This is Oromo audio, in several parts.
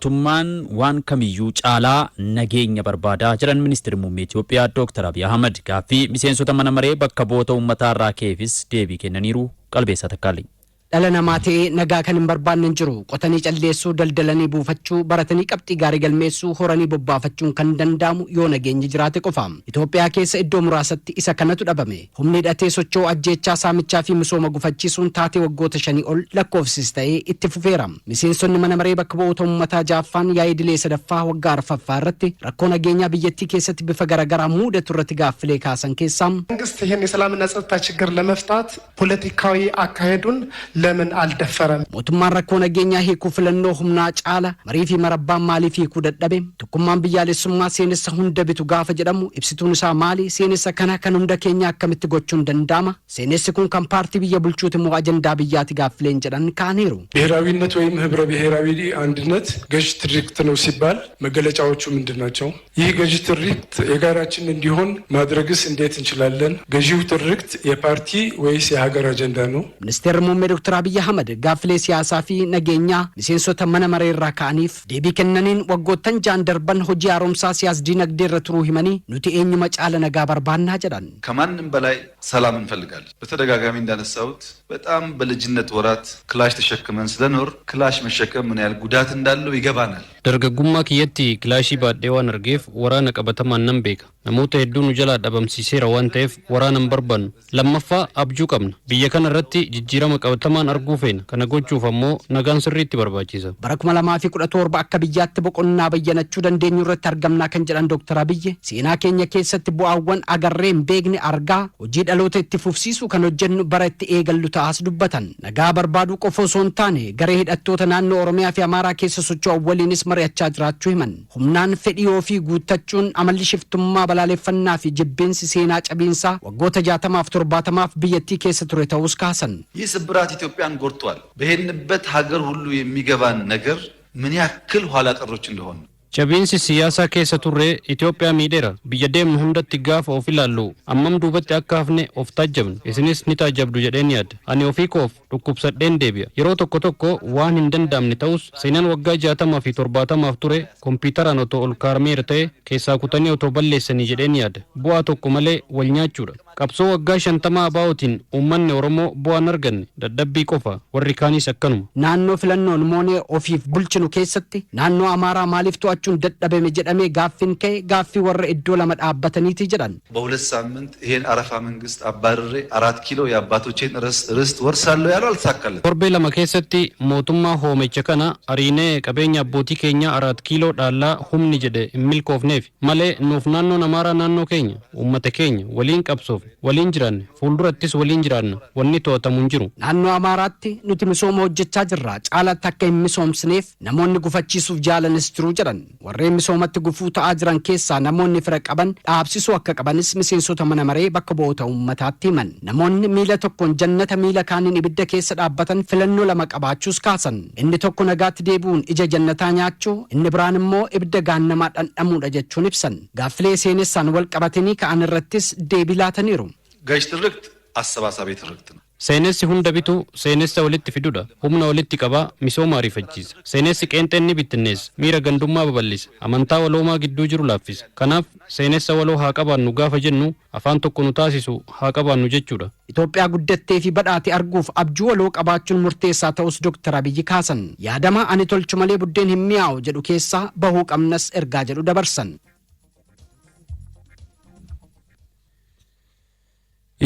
Mootummaan waan kamiyyuu caalaa nageenya barbaada jedhan Ministeerri Muummee Itoophiyaa Dooktar Abiy Ahmad. Gaaffii miseensota mana maree bakka bu'oota uummataa irraa ka'eefis deebii kennaniiru. Qalbeessaa Takkaallee. Dhala namaa ta'ee nagaa kan hin barbaanne hin jiru. Qotanii calleessuu, daldalanii buufachuu, baratanii qabxii gaarii galmeessuu, horanii bobbaafachuun kan danda'amu yoo nageenyi jiraate qofa. Itoophiyaa keessa iddoo muraasatti isa kanatu dhabame. Humni hidhatee socho'u ajjeechaa, saamichaa fi misooma gufachiisuun taatee waggoota shanii ol lakkoofsise ta'ee itti fufeera. Miseensonni mana maree bakka bu'oota uummataa 6ffaan yaa'ii idilee 3ffaa waggaa arfaffaa irratti rakkoo nageenyaa biyyattii keessatti bifa garaagaraan muudatu irratti gaaffilee kaasan keessaa. መንግስት ይህን የሰላምና ጸጥታ ችግር ለመፍታት ፖለቲካዊ አካሄዱን ለምን አልደፈረም? Mootummaan rakkoo nageenyaa hiikuu filannoo humnaa caala marii fi marabbaan maaliif hiikuu dadhabe? Tokkummaan biyyaalessummaa seenessa hunda bitu gaafa jedhamu ibsituun isaa maali? Seenessa kana kan hunda keenya akkamitti gochuun danda'ama? Seenessi kun kan paartii biyya bulchuuti moo ajandaa biyyaati gaaffileen jedhan ka'aniiru. ብሔራዊነት ወይም ህብረ ብሔራዊ አንድነት ገዥ ትርክት ነው ሲባል መገለጫዎቹ ምንድን ናቸው? ይህ ገዥ ትርክት የጋራችን እንዲሆን ማድረግስ እንዴት እንችላለን? ገዢው ትርክት የፓርቲ ወይስ የሀገር አጀንዳ ነው? Ministeerri Muummee Dr. Abiyyi Ahmad gaaffilee siyaasaa fi nageenyaa miseensota mana maree irraa ka'aniif deebii kennaniin waggoottan 6n darban hojii haaromsaa siyaas diinagdee irra turuu himanii nuti eenyuma caala nagaa barbaannaa jedhan. ከማንም በላይ ሰላም እንፈልጋለን። በተደጋጋሚ እንዳነሳሁት በጣም በልጅነት ወራት ክላሽ ተሸክመን ስለኖር ክላሽ መሸከም ምን ያህል ጉዳት እንዳለው ይገባናል። Dargaggummaa kiyyatti kilaashii baadhee waan argeef waraana qabatamaan nan beeka. Namoota hedduu nu jalaa dhabamsiiseera waan ta'eef waraana hin barbaannu. Lammaffaa abjuu qabna. Biyya kana irratti jijjiirama qabatamaan arguu feena. Kana gochuuf ammoo nagaan sirriitti barbaachisa. Bara 2017 akka biyyaatti boqonnaa bayyanachuu dandeenyu irratti argamnaa kan jedhan Dr. Abiyyi seenaa keenya keessatti bu'aawwan agarree hin beekne argaa hojii dhaloota itti fufsiisuu kan hojjennu bara itti eegallu ta'as dubbatan. Nagaa barbaaduu qofa osoo hin taane garee hidhattoota naannoo Oromiyaa fi Amaaraa keessa socho'an waliinis mari'achaa jiraachuu himan. Humnaan fedhii ofii guuttachuun amalli shiftummaa balaaleffannaa fi jibbiinsi seenaa cabiinsaa waggoota 60f 70f biyyattii keessa ture ta'us kaasan. ይህ ስብራት ኢትዮጵያን ጎድቷል። በሄድንበት ሀገር ሁሉ የሚገባን ነገር ምን ያክል ኋላ ቀሮች እንደሆን Cabiinsi siyaasaa keessa turre Itoophiyaa miidheera. Biyya deemnu hundatti gaafa of ilaallu ammam duubatti akka hafne of taajjabna. Isinis ni taajjabdu jedheen yaada. Ani ofii koof dhukkubsadheen deebi'a. Yeroo tokko tokko waan hin danda'amne ta'us seenaan waggaa 60 fi 70f ture kompiitaraan otoo ol kaa'ameera ta'e keessaa kutanii otoo balleessanii jedheen yaada. Bu'aa tokko malee wal nyaachuudha. Qabsoo waggaa 50 ABO'tiin uummanni Oromoo bu'aan arganne dadhabbii qofa, warri kaanis akkanuma. Naannoo filannoon moonee ofiif bulchinu keessatti naannoo Amaaraa maaliif to'achuun dadhabame jedhamee gaaffiin ka'e gaaffii warra iddoo lama dhaabbataniiti jedhan. በሁለት ሳምንት ይሄን አረፋ መንግስት አባርሬ አራት ኪሎ የአባቶቼን ርስት ወርሳለሁ ያለው አልተሳካለትም። Torbee 2 keessatti mootummaa hoomecha kana ariinee qabeenya abbootii keenyaa Araat Kiiloo dhaallaa humni jedhe hin milkoofneef malee nuuf naannoon Amaaraa naannoo keenya, uummata keenya, waliin qabsoofne, waliin jiraanne, fuuldurattis waliin jiraanna, wanni to'atamu hin jiru. Naannoo Amaaraatti nuti misooma hojjechaa jirra. Caalaatti akka hin misoomsineef namoonni gufachiisuuf jaalanis jiru jedhan. Warreen misoomatti gufuu ta'aa jiran keessaa namoonni fira qaban dhaabsisuu akka qabanis miseensota mana maree bakka bu'oota uummataatti himan. Namoonni miila tokkoon jannata miila kaaniin ibidda keessa dhaabbatan filannoo lama qabaachuus kaasan. Inni tokko nagaatti deebi'uun ija jannataa nyaachuu, inni biraan immoo ibidda gaannamaa dhandhamuudha jechuun ibsan. Gaaffilee seenessaan wal qabatanii ka'an irrattis deebii laataniiru. ገዥ ትርክት አሰባሳቢ ትርክት ነው። Seenessi hunda bitu seenessa walitti fidudha. Humna walitti qabaa misooma ariifachiisa. Seenessi qeenxeen ni bittinneessa. Miira gandummaa babal'isa. Amantaa waloomaa gidduu jiru laaffisa. Kanaaf seenessa waloo haa qabaannu gaafa jennu afaan tokko nu taasisu haa qabaannu jechuudha. Itoophiyaa guddattee fi badhaate arguuf abjuu waloo qabaachuun murteessaa ta'us Dr. Abiyyi kaasan. Yaadama ani tolchu malee buddeen hin mi'aawu jedhu keessaa bahuu qabnas ergaa jedhu dabarsan.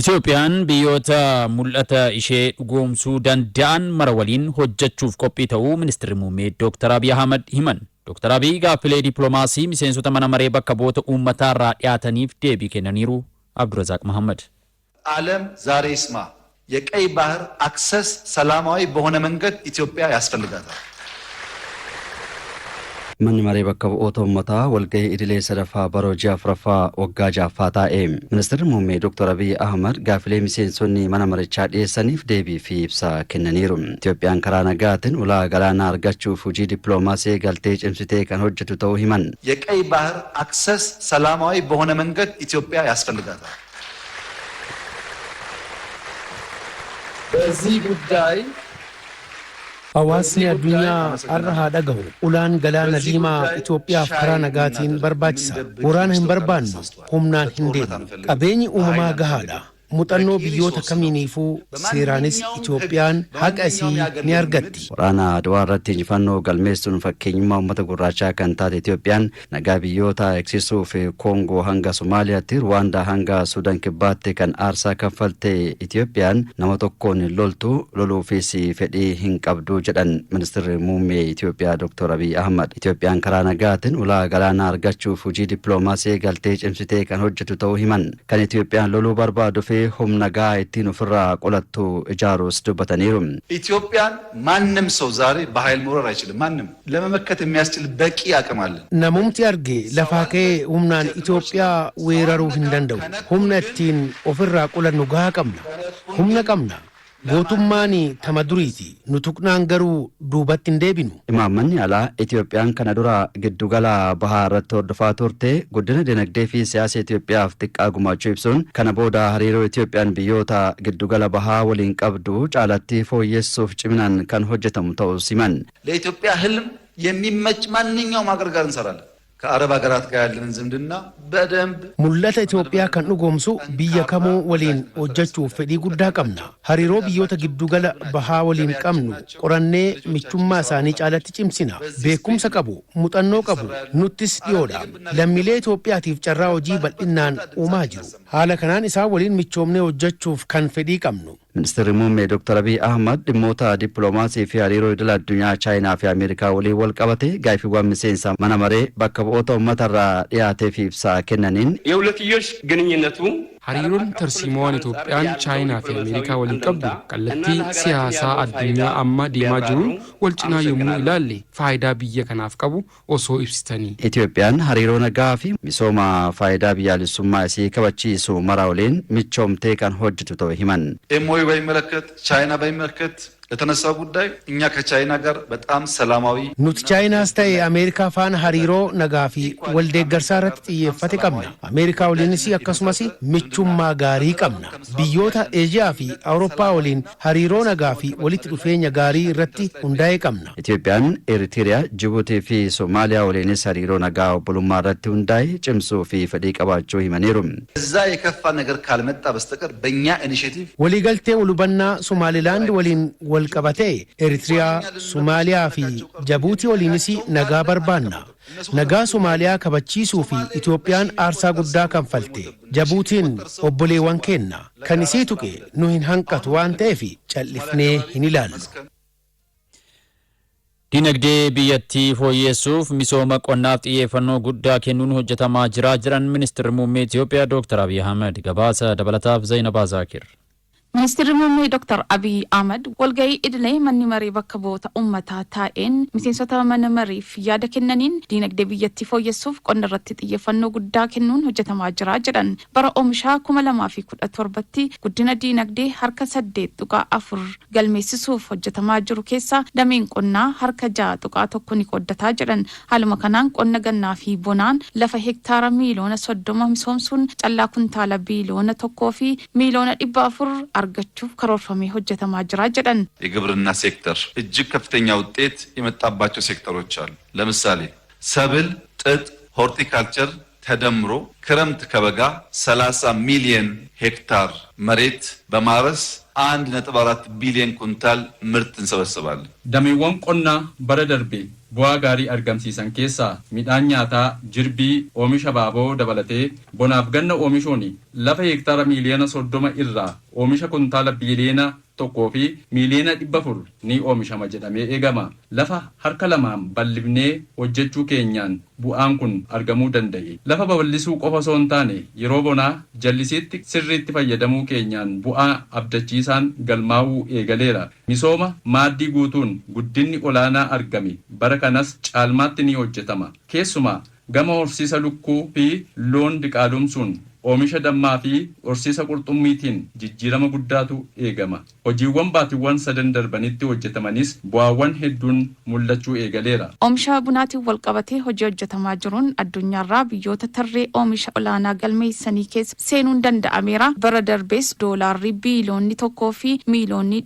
Itoophiyaan biyyoota mul'ata ishee dhugoomsuu danda'an mara waliin hojjechuuf qophii ta'uu ministeerri muummee Dr. Abiy Ahmad himan. Dr. Abiy gaaffilee dippiloomaasii miseensota mana maree bakka bu'oota uummataa irraa dhiyaataniif deebii kennaniiru. Abdurazaaq Mahammad. ዓለም ዛሬ ይስማ፣ የቀይ ባህር አክሰስ ሰላማዊ በሆነ መንገድ ኢትዮጵያ ያስፈልጋታል። Manni maree bakka bu'oota uummataa walgahii idilee sadaffaa bara hojii afuraffaa waggaa ja'affaa taa'e. Ministeerri muummee Dr. Abiy Ahmad gaafilee miseensonni mana marichaa dhiyeessaniif deebii fi ibsa kennaniiru. Itoophiyaan karaa nagaatiin ulaa galaanaa argachuuf hojii dippiloomaasii galtee cimsitee kan hojjetu ta'uu himan. የቀይ ባህር አክሰስ ሰላማዊ በሆነ መንገድ ኢትዮጵያ ያስፈልጋታል። በዚህ ጉዳይ Hawaasni addunyaa har'a haa dhagahu. Ulaan Galaana Diimaa Itoophiyaaf karaa nagaatiin barbaachisa. Waraana hin barbaannu, humnaan hin deemnu. Qabeenyi uumamaa gahaadha. Muuxannoo biyyoota kamiiniifuu seeraanis Itoophiyaan haqa isii ni argatti. Waraana Adwaa irratti injifannoo galmeessuun fakkeenyummaa uummata gurraachaa kan taate Itoophiyaan nagaa biyyoota eegsisuuf Koongoo hanga Somaaliyaatti, Ruwaandaa hanga Suudaan Kibbaatti kan aarsaa kaffalte Itoophiyaan nama tokkoon hin loltu, loluufis fedhii hin qabdu jedhan Ministirri Muummee Itoophiyaa Dr. Abiy Ahmad. Itoophiyaan karaa nagaatiin ulaa galaanaa argachuuf hojii dippiloomaasii eegaltee cimsitee kan hojjetu ta'uu himan. Kan Itoophiyaan loluu barbaadu fi humna gahaa ittiin ofirraa qolattu ijaaruus dubbataniiru. ኢትዮጵያን ማንም ሰው ዛሬ በኃይል መውረር አይችልም። ማንም ለመመከት የሚያስችል በቂ አቅም አለን። Namumti arge lafaa ka'ee humnaan Itoophiyaa weeraruu hin danda'u. Humna ittiin ofirraa qolannu gahaa qabna. Humna qabna. Gootummaan tama duriiti. Nu tuqnaan garuu duubatti hin deebinu. Imaammanni alaa Itoophiyaan kana dura giddugala bahaa irratti hordofaa turte guddina dinagdee fi siyaasa Itoophiyaaf xiqqaa gumaachuu ibsuun, kana booda hariiroo Itoophiyaan biyyoota giddugala bahaa waliin qabdu caalatti fooyyessuuf ciminaan kan hojjetamu ta'uu himan. ለኢትዮጵያ ህልም የሚመች ማንኛውም ሀገር ጋር እንሰራለን። ከአረብ ሀገራት ጋር ያለንን ዝምድና በደንብ Mul'ata Itoophiyaa kan dhugoomsu biyya kamuu waliin hojjechuuf fedhii guddaa qabna. Hariiroo biyyoota giddugala bahaa waliin qabnu qorannee michummaa isaanii caalatti cimsina. Beekumsa qabu, muuxannoo qabu, nuttis dhiyoodha. Lammiilee Itoophiyaatiif carraa hojii bal'inaan uumaa jiru. Haala kanaan isaan waliin michoomnee hojjechuuf kan fedhii qabnu. Ministeerri Muummee Dr. Abiy Ahmad dhimmoota dippiloomaasii fi hariiroo idil addunyaa Chaayinaa fi Ameerikaa waliin wal qabate gaaffiiwwan miseensa mana maree bakka bu'oota uummatarraa dhiyaatee fi ibsa kennaniin, የሁለትዮሽ ግንኙነቱ Hariiroon tarsiimawaan Itoophiyaan Chaayinaa fi Ameerikaa waliin qabdu kallattii siyaasaa addunyaa amma deemaa jiruun wal cinaa yommuu ilaalle faayidaa biyya kanaaf qabu osoo ibsitanii. Itoophiyaan hariiroo nagaa fi misooma faayidaa biyyaalessummaa isii kabachiisu mara waliin michoomtee kan hojjetu ta'uu himan. MOU በሚመለከት፣ ቻይና በሚመለከት ለተነሳው ጉዳይ እኛ ከቻይና ጋር በጣም ሰላማዊ Nuti Chaayinaas ta'e Ameerikaa faana hariiroo nagaa fi waldeeggarsaa irratti xiyyeeffate qabna. Ameerikaa waliinis akkasumas michummaa gaarii qabna. Biyyoota Eeshiyaa fi Awurooppaa waliin hariiroo nagaa fi walitti dhufeenya gaarii irratti hundaa'e qabna. Itoophiyaan Eeritiriyaa, Jibuutii fi Somaaliyaa waliinis hariiroo nagaa obbolummaa irratti hundaa'e cimsuu fi fedhii qabaachuu himaniiru. እዛ የከፋ ነገር ካልመጣ በስተቀር በእኛ ኢኒሼቲቭ Waliigaltee wal hubannaa Somaalilaand waliin wal qabatee Eritiriyaa, Somaaliyaa fi Jabuutii waliinis nagaa barbaanna. Nagaa Somaaliyaa kabachiisuu fi Itoophiyaan aarsaa guddaa kanfalte. Jabuutiin obboleewwan keenna. Kan isii tuqe nu hin hanqatu waan ta'eef callifnee hin ilaallu. Dinagdee biyyattii fooyyessuuf misooma qonnaaf xiyyeeffannoo guddaa kennuun hojjetamaa jira jedhan Ministeerri Muummee Itoophiyaa Dr. Abiy Ahmed. Gabaasa dabalataaf Zainabaa Zaakir. Ministeerri Muummee Dr. Abiy Ahmad walgahii idilee manni maree bakka bu'oota uummataa taa'een miseensota mana mariif yaada kennaniin, diinagdee biyyattii fooyyessuuf qonna irratti xiyyeeffannoo guddaa kennuun hojjetamaa jira jedhan. Bara oomishaa 2017tti guddina diinagdee harka 8.4 galmeessisuuf hojjetamaa jiru keessaa dameen qonnaa harka 6.1 ni qooddataa jedhan. Haaluma kanaan qonna gannaa fi bonaan lafa hektaara miiliyoona 30 misoomsuun callaa kuntaala biiliyoona 1 fi miiliyoona 400 argachuuf karoorfamee hojjetamaa jira jedhan. የግብርና ሴክተር እጅግ ከፍተኛ ውጤት የመጣባቸው ሴክተሮች አሉ። ለምሳሌ ሰብል፣ ጥጥ፣ ሆርቲካልቸር ተደምሮ ክረምት ከበጋ 30 ሚሊየን ሄክታር መሬት በማረስ 1.4 ቢሊየን ኩንታል ምርት እንሰበስባለን። Dameewwan qonnaa bara darbe bu'aa gaarii argamsiisan keessaa midhaan nyaataa, jirbii, oomisha abaaboo dabalatee bonaaf ganna oomishuun lafa hektaara miiliyoona 30 irraa oomisha kuntaala biiliyoona 1 fi miiliyoona 400 ni oomishama jedhamee eegama. Lafa harka lamaan bal'ifnee hojjechuu keenyaan bu'aan kun argamuu danda'e. Lafa babal'isuu qofa osoo hin taane yeroo bonaa jallisiitti sirriitti fayyadamuu keenyaan bu'aa abdachiisaan galmaa'uu eegaleera. Misooma maaddii guutuun guddinni olaanaa argame bara kanas caalmaatti ni hojjetama. Keessumaa gama horsiisa lukkuu fi loon diqaalomsuun Oomisha dammaa fi horsiisa qurxummiitiin jijjiirama guddaatu eegama. Hojiiwwan baatiiwwan sadan darbanitti hojjetamanis bu'aawwan hedduun mul'achuu eegaleera. Oomisha bunaatiin walqabatee hojii hojjetamaa jiruun addunyaarraa biyyoota tarree oomisha olaanaa galmeessanii keessa seenuun danda'ameera. Bara darbees doolaarri 1.4 biiliyoonni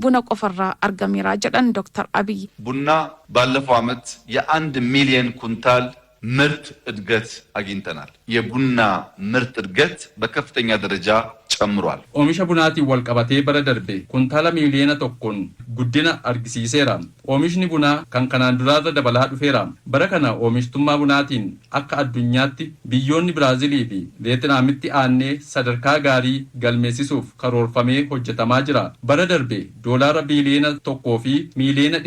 buna qofarraa argameera jedhan Dr. Abiy. ቡና ባለፈው ዓመት የ1 ሚሊየን ኩንታል ምርት እድገት አግኝተናል። የቡና ምርት እድገት በከፍተኛ ደረጃ ጨምሯል። Oomisha bunaatiin wal qabatee bara darbe kuntaala 1 miiliyoona guddina argisiiseera. Oomishni bunaa kan kanaan duraarra dabalaa dhufeera. Bara kana oomishtummaa bunaatiin akka addunyaatti biyyoonni Biraazilii fi Veetinaamitti aannee sadarkaa gaarii galmeessisuuf karoorfamee hojjetamaa jira. Bara darbe doolaara 1.4 biiliyoona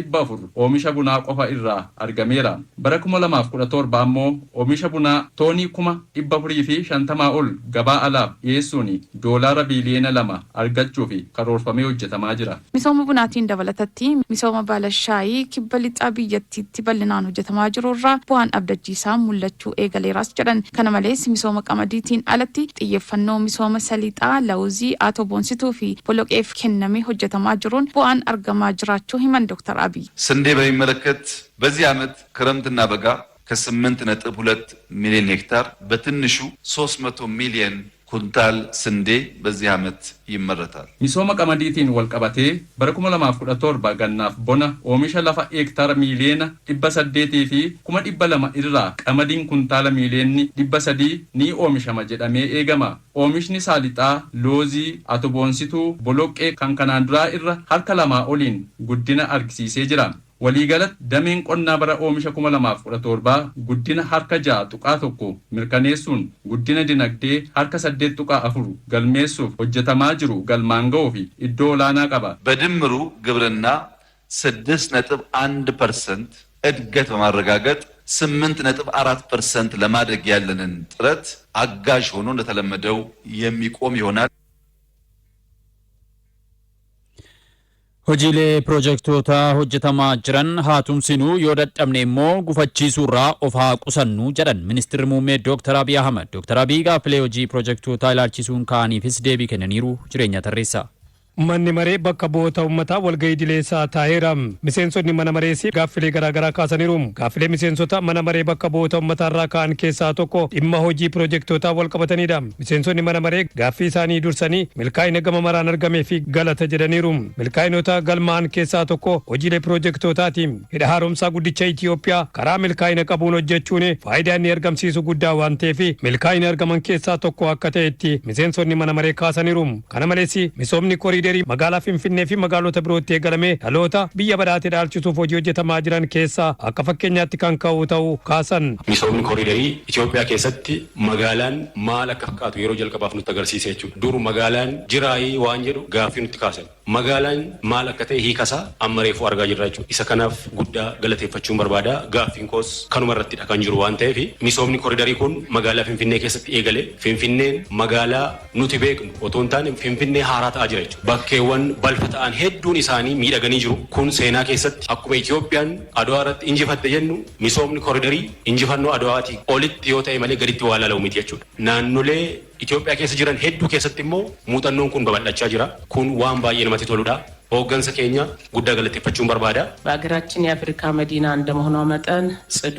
oomisha bunaa qofa irraa argameera. Bara 2017 ammoo oomisha bunaa toonii 450,000 ol gabaa alaaf dhiyeessuun doolaara 2 biiliyoona argachuuf karoorfamee hojjetamaa jira. Misooma bunaatiin dabalatatti misooma baala shaayii kibba lixaa biyyattiitti bal'inaan hojjetamaa jiru irraa bu'aan abdachiisaa mul'achuu eegaleeras jedhan. Kana malees misooma qamadiitiin alatti xiyyeeffannoo misooma saliixaa, lawuzii, atoboonsituu fi boloqeef kennamee hojjetamaa jiruun bu'aan argamaa jiraachuu himan Dr. Abiy. ስንዴ በሚመለከት በዚህ ዓመት ክረምትና በጋ ከ8.2 ሚሊዮን ሄክታር በትንሹ 300 ሚሊዮን ኩንታል ስንዴ በዚህ ዓመት ይመረታል። Misooma qamadiitiin wal qabatee bara 2017 gannaaf bona oomisha lafa heektaara 800,200,000 irraa qamadiin kuntaala 300 miiliyoonni ni oomishama jedhamee eegama. Oomishni saalixaa, loozii, atoboonsituu, boloqqee kan kanaan duraa irra harka lamaa oliin guddina argisiisee jira. Waliigalatti dameen qonnaa bara oomisha 2017 guddina harka 6.1 mirkaneessuun guddina dinagdee harka 8.4 galmeessuuf hojjetamaa jiru galmaan ga'uuf iddoo olaanaa qaba. በድምሩ ግብርና 6.1% እድገት በማረጋገጥ 8.4% ለማደግ ያለንን ጥረት አጋዥ ሆኖ እንደተለመደው የሚቆም ይሆናል። Hojiilee piroojektootaa hojjetamaa jiran haa tumsinuu, yoo dadhabne immoo gufachiisuurraa of haa qusannu jedhan ministeerri muummee Dr. Abiy Ahmad. Dr. Abiy gaaffilee hojii piroojektootaa ilaalchisuun ka'aniifis deebii kennaniiru. Jireenya Tarreessaa. Manni maree bakka bu'oota uummataa walgahii idileessaa taa'eera. Miseensonni mana marees gaaffilee garaagaraa kaasaniiru. Gaaffilee miseensota mana maree bakka bu'oota uummataa irraa ka'an keessaa tokko dhimma hojii piroojektootaa wal qabatanidha. Miseensonni mana maree gaaffii isaanii dursanii milkaa'ina gama maraan argamee fi galata jedhaniiru. Milkaa'inoota galmaa'an keessaa tokko hojiilee piroojektootaati. Hidha haaromsaa guddicha Itiyoophiyaa karaa milkaa'ina qabuun hojjechuun faayidaa inni argamsiisu guddaa waan ta'eef milkaa'ina argaman keessaa tokko akka ta'etti miseensonni mana maree kaasaniiru. Kana malees misoomni koriiderii magaalaa Finfinnee fi magaalota birootti eegalame dhaloota biyya badhaate dhaalchisuuf hojii hojjetamaa jiran keessaa akka fakkeenyaatti kan ka'u ta'uu kaasan. Misoomni koriiderii Itoophiyaa keessatti magaalaan maal akka fakkaatu yeroo jalqabaaf nutti agarsiise jechuudha. Dur magaalaan jiraayii waan jedhu gaaffii nutti kaasan. Magaalaan maal akka ta'e hiikasaa amma reefu argaa jirra jechuudha. Isa kanaaf guddaa galateeffachuun barbaada. Gaaffiin koos kanuma irrattidha kan jiru waan ta'eef, misoomni koriiderii kun magaalaa Finfinnee keessatti eegale, Finfinneen magaalaa nuti beeknu otoo hin taane Finfinnee haaraa ta'aa jira jechuudha. Bakkeewwan balfa ta'an hedduun isaanii miidhaganii jiru. Kun seenaa keessatti akkuma Itoophiyaan Adwaa irratti injifatte jennu, misoomni koriiderii injifannoo Adwaatii olitti yoo ta'e malee gaditti waa ilaalamu miti jechuudha. Naannolee Itoophiyaa keessa jiran hedduu keessatti immoo muuxannoon kun babal'achaa jira. Kun waan baay'ee namatti toludha. Hooggansa keenya guddaa galateeffachuun barbaada. በሀገራችን የአፍሪካ መዲና እንደመሆኗ መጠን ጽዱ፣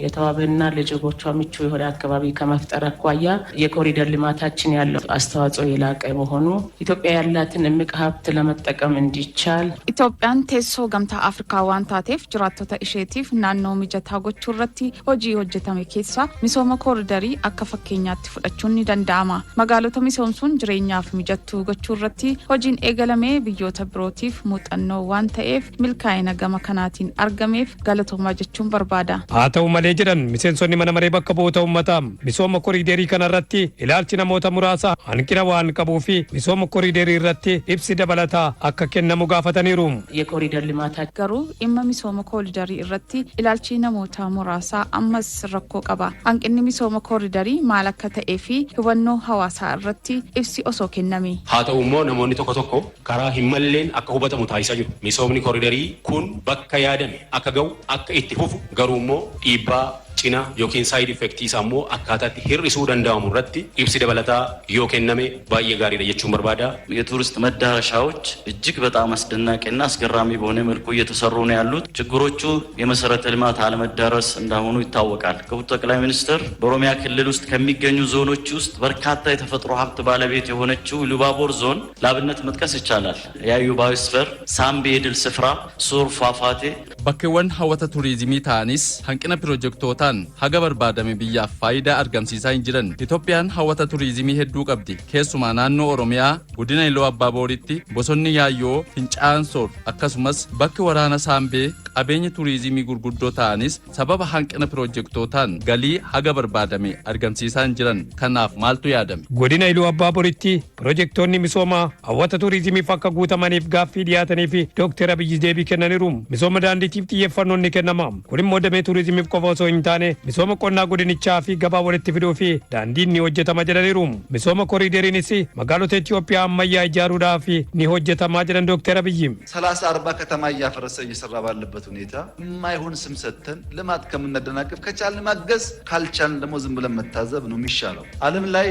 የተዋበና ለዜጎቿ ምቹ የሆነ አካባቢ ከመፍጠር አኳያ የኮሪደር ልማታችን ያለው አስተዋጽኦ የላቀ መሆኑ፣ ኢትዮጵያ ያላትን እምቅ ሀብት ለመጠቀም እንዲቻል Itoophiyaan teessoo gamtaa Afrikaa waan taateef jiraattota isheetiif naannoo mijataa gochuu irratti hojii hojjetame keessaa misooma kooridarii akka fakkeenyaatti fudhachuun ni danda'ama. Magaalota misoomsuun jireenyaaf mijattuu gochuu irratti hojiin eegalamee biyyoota birootiif muuxannoo waan ta'eef milkaa'ina gama kanaatiin argameef galatoomaa jechuun barbaada. Haa ta'u malee, jedhan miseensonni mana maree bakka bu'oota uummataa, misooma koriiderii kanarratti ilaalchi namoota muraasa hanqina waan qabuu fi misooma koriiderii irratti ibsi dabalataa akka kennamu gaafataniiru. የኮሪደር ልማታችን Garuu dhimma misooma kooridarii irratti ilaalchi namoota muraasaa ammas rakkoo qaba. Hanqinni misooma kooridarii maal akka ta'ee fi hubannoo hawaasaa irratti ibsi osoo kenname. Haa ta'u immoo namoonni tokko tokko karaa hin malleen akka hubatamu taasisaa jiru. Misoomni koriiderii kun bakka yaadame akka ga'u, akka itti fufu garuu immoo dhiibbaa Cina yookiin side effectii isaa immoo akkaataatti hir'isuu danda'amu irratti ibsi dabalataa yoo kenname baay'ee gaariidha jechuun barbaada. የቱሪስት መዳረሻዎች እጅግ በጣም አስደናቂና አስገራሚ በሆነ መልኩ እየተሰሩ ነው ያሉት። ችግሮቹ የመሰረተ ልማት አለመዳረስ እንደሆኑ ይታወቃል። ክቡር ጠቅላይ ሚኒስትር፣ በኦሮሚያ ክልል ውስጥ ከሚገኙ ዞኖች ውስጥ በርካታ የተፈጥሮ ሀብት ባለቤት የሆነችው ኢሉባቦር ዞን ለአብነት መጥቀስ ይቻላል። ያዩ ባዮስፈር፣ ሳምቤ የድል ስፍራ፣ ሱር ፏፏቴ። Bakkeewwan hawwata turizimii ta'anis hanqina piroojektootaan haga barbaadame biyyaaf faayidaa argamsiisaa hin jiran. Itoophiyaan hawwata turizimii hedduu qabdi. Keessumaa naannoo Oromiyaa godina Iluu Abbaa Booritti bosonni Yaayyoo, Fincaan Soor akkasumas bakki waraana Saambee qabeenya turizimii gurguddoo ta'anis sababa hanqina piroojektootaan galii haga barbaadame argamsiisaa hin jiran. Kanaaf maaltu yaadame? Godina Iluu Abbaa Boritti piroojektonni misoomaa hawwata turizimiif akka guutamaniif gaaffii dhiyaatanii fi Dooktar Abiyyi deebii kennaniiru. Misooma daandiitiif xiyyeeffannoon ni kennama. Kun immoo damee turizimiif qofa osoo hin taane misooma qonnaa godinichaa fi gabaa walitti fiduu fi daandiin ni hojjetama jedhaniiru. Misooma koriideriinis magaalota Itoophiyaa ammayyaa ijaaruudhaaf ni hojjetama jedhan Dooktar Abiyyi. 30 40 ከተማ እያፈረሰ እየሰራ ባለበት ሁኔታ የማይሆን ስም ሰጥተን ልማት ከምናደናቅፍ ከቻልን ማገዝ፣ ካልቻልን ደግሞ ዝም ብለን መታዘብ ነው የሚሻለው። ዓለም ላይ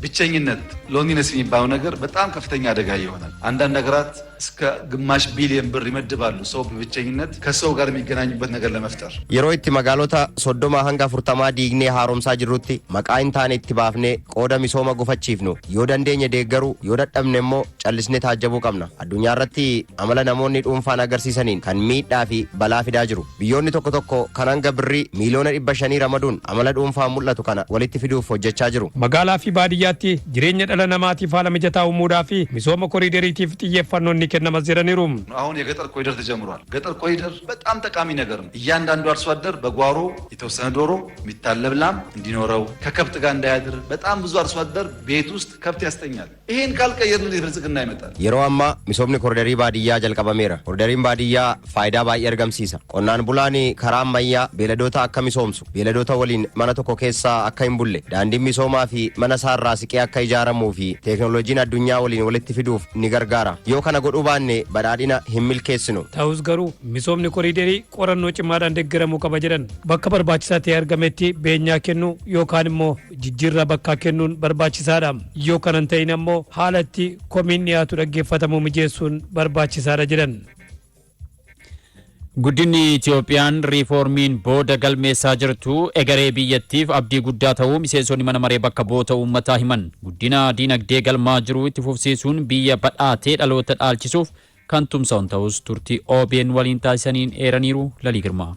ብቸኝነት loneliness የሚባለው ነገር በጣም ከፍተኛ አደጋ ይሆናል። አንዳንድ ሀገራት እስከ ግማሽ ቢሊዮን ብር ይመድባሉ ሰው በብቸኝነት ከሰው ጋር የሚገናኙበት ነገር ለመፍጠር። Yeroo itti magaalota 30 hanga 40 diignee haaromsaa jirrutti maqaa hin taane itti baafnee qooda misooma gufachiifnu yoo dandeenye deeggaruu, yoo dadhabne immoo callisnee taajjabuu qabna. Addunyaa irratti amala namoonni dhuunfaan agarsiisaniin kan miidhaa fi balaa fidaa jiru. Biyyoonni tokko tokko kan hanga birrii miiliyoona 500 ramaduun amala dhuunfaan mul'atu kana walitti fiduuf hojjechaa jiru. Magaalaa fi baadiyyaatti jireenya dhala namaatiif haala mijataa uumuudhaa fi misooma koriideriitiif xiyyeeffannoon ni kennamas jedhaniiru. አሁን የገጠር ኮሪደር ተጀምሯል። ገጠር ኮሪደር በጣም ጠቃሚ ነገር ነው። እያንዳንዱ አርሶ አደር በጓሮ የተወሰነ ዶሮ፣ የሚታለብ ላም እንዲኖረው፣ ከከብት ጋር እንዳያድር። በጣም ብዙ አርሶ አደር ቤት ውስጥ ከብት ያስተኛል። ይሄን ካልቀየርን እንዴት ብልጽግና ይመጣል? Yeroo ammaa misoomni koriidarii baadiyyaa jalqabameera. Koridariin baadiyyaa faayidaa baay'ee argamsiisa. Qonnaan bulaan karaa ammayyaa beeladoota akka misoomsu, beeladoota waliin mana tokko keessaa akka hin bulle, daandiin misoomaa fi mana isaarraa siqee akka ijaaramuu fi teeknooloojiin addunyaa waliin walitti fiduuf ni gargaara. Yoo kana godhuu baanne badhaadhina hin milkeessinu. Ta'us garuu misoomni koriiderii qorannoo cimaadhaan deeggaramuu qaba jedhan. Bakka barbaachisaa ta'e argametti beenyaa kennuu yookaan immoo jijjiirraa bakkaa kennuun barbaachisaadha. Yoo kana hin ta'in ammoo haala itti komiin dhiyaatu dhaggeeffatamuu mijeessuun barbaachisaadha jedhan. Guddinni Itiyoophiyaan riifoormiin booda galmeessaa jirtu egeree biyyattiif abdii guddaa ta'uu miseensonni mana maree bakka bu'oota uummataa himan. Guddina diinagdee galmaa jiru itti fufsiisuun biyya badhaatee dhaloota dhaalchisuuf kan tumsan ta'us turtii OBN waliin taasisaniin eeraniiru. Lalii Girmaa.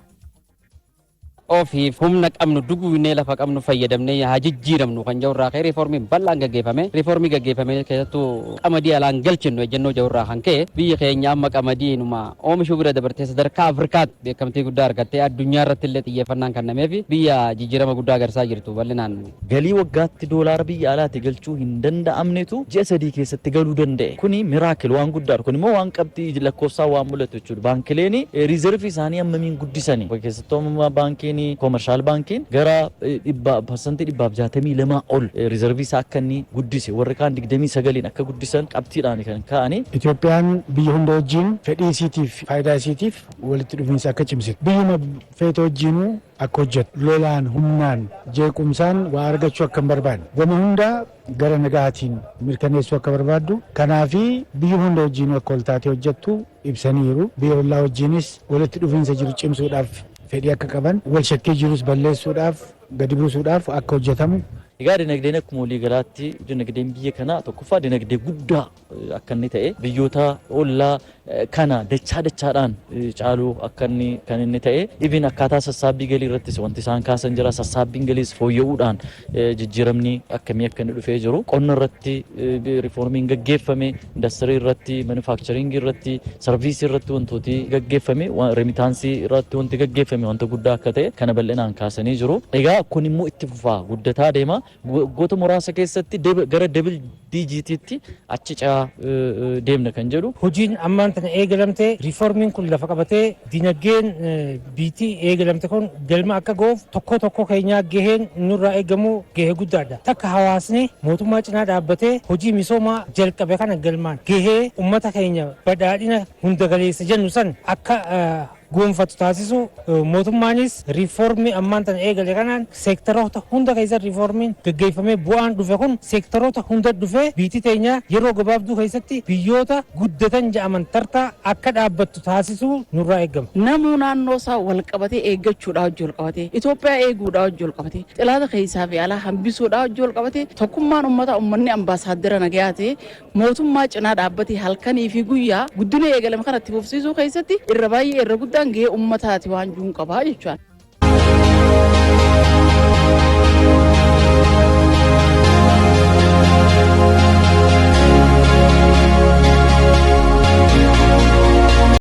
Ofiif humna qabnu duguunee lafa qabnu fayyadamnee haa jijjiiramnu kan jedhu irraa ka'e riiformiin bal'aan gaggeeffame. Riiformii gaggeeffame keessattuu qamadii alaan galchinnu ejjennoo jedhu irraa kan ka'e biyya keenya amma qamadiinuma oomishuu bira dabartee sadarkaa Afrikaatti beekamtii guddaa argattee addunyaa irratti illee xiyyeeffannaan kennameef biyya jijjiirama guddaa agarsiisaa jirtu bal'inaan. Galii waggaatti doolaara biyya alaatti galchuu hin danda'amnetu ji'a 3 keessatti galuu danda'e. Kuni miracle, waan guddaadha. Kun immoo waan qabxii lakkoofsaan waan mul'atu jechuudha. Baankileen reserve isaanii hammamiin guddisanii, keessattuu amma baankiin Commercial Baankiin gara 162% ol reserve isaa akka inni guddise, warri kaan 29n akka guddisan qabxiidhaan kan ka'anii. Itoophiyaan biyya hunda wajjin fedhii isiitiif faayidaa isiitiif walitti dhufiinsa akka cimsitu, biyyuma feete wajjinuu akka hojjetu, lolaan, humnaan, jeequmsaan waa argachuu akka hin barbaanne, gama hundaa gara nagaatiin mirkaneessuu akka barbaaddu, kanaafi biyya hunda wajjinuu akka ol taatee hojjettu ibsaniiru. Biyya ollaa wajjinis walitti dhufiinsa jiru cimsuudhaaf fedhii akka qaban, wal shakkii jirus balleessuudhaaf, gadi buusuudhaaf akka hojjetamu. Egaa dinagdeen akkuma walii galaatti dinagdeen biyya kanaa tokkoffaa dinagdee guddaa akka inni ta'e, biyyoota ollaa kana dachaa dachaadhaan caaluu akka inni kan inni ta'e, ibin akkaataa sassaabbii galii irrattis wanti isaan kaasan jira. Sassaabbiin galiis fooyya'uudhaan jijjiiramni akkamii akka inni dhufee jiru, qonna irratti riiformiin gaggeeffame, indastirii irratti, manufacturingii irratti, service irratti wantooti gaggeeffame, remittance irratti wanti gaggeeffame wanta guddaa akka ta'e kana bal'inaan kaasanii jiru. Egaa kun immoo itti fufaa guddataa deema. Waggoota muraasa keessatti gara double digitiitti achi caa deemna kan jedhu. Hojiin ammaan tana eegalamte, riiformiin kun lafa qabatee dinagdeen biitii eegalamte kun galma akka ga'uuf tokko tokko keenyaa gaheen nurraa eegamu gahee guddaadha. Takka hawaasni mootummaa cinaa dhaabbatee hojii misoomaa jalqabe kana galmaan gahee ummata keenya badhaadhina hunda galeessa jennu san akka gonfatu taasisu. Mootummaanis riifoormii ammaan tana eegale kanaan seektaroota hunda keessa riifoormiin gaggeeffamee, bu'aan dhufe kun seektaroota hunda dhufee, biitii teenya yeroo gabaabduu keessatti biyyoota guddatan jedhaman tartaa akka dhaabbattu taasisuu nurraa eegama. Namuu naannoo isaa wal qabatee eeggachuudhaa hojii wal qabatee, Itoophiyaa eeguudhaa hojii wal qabatee, xilaata keessaa fi alaa hambisuudhaa hojii wal qabatee, tokkummaan uummataa, uummanni ambaasaaddara nagayaa ta'e mootummaa cinaa dhaabbatee halkanii fi guyyaa guddina eegalame kanatti fufsiisuu keessatti irra baay'ee irra guddaan gahee uummataati waan jiruun qabaa jechuudha.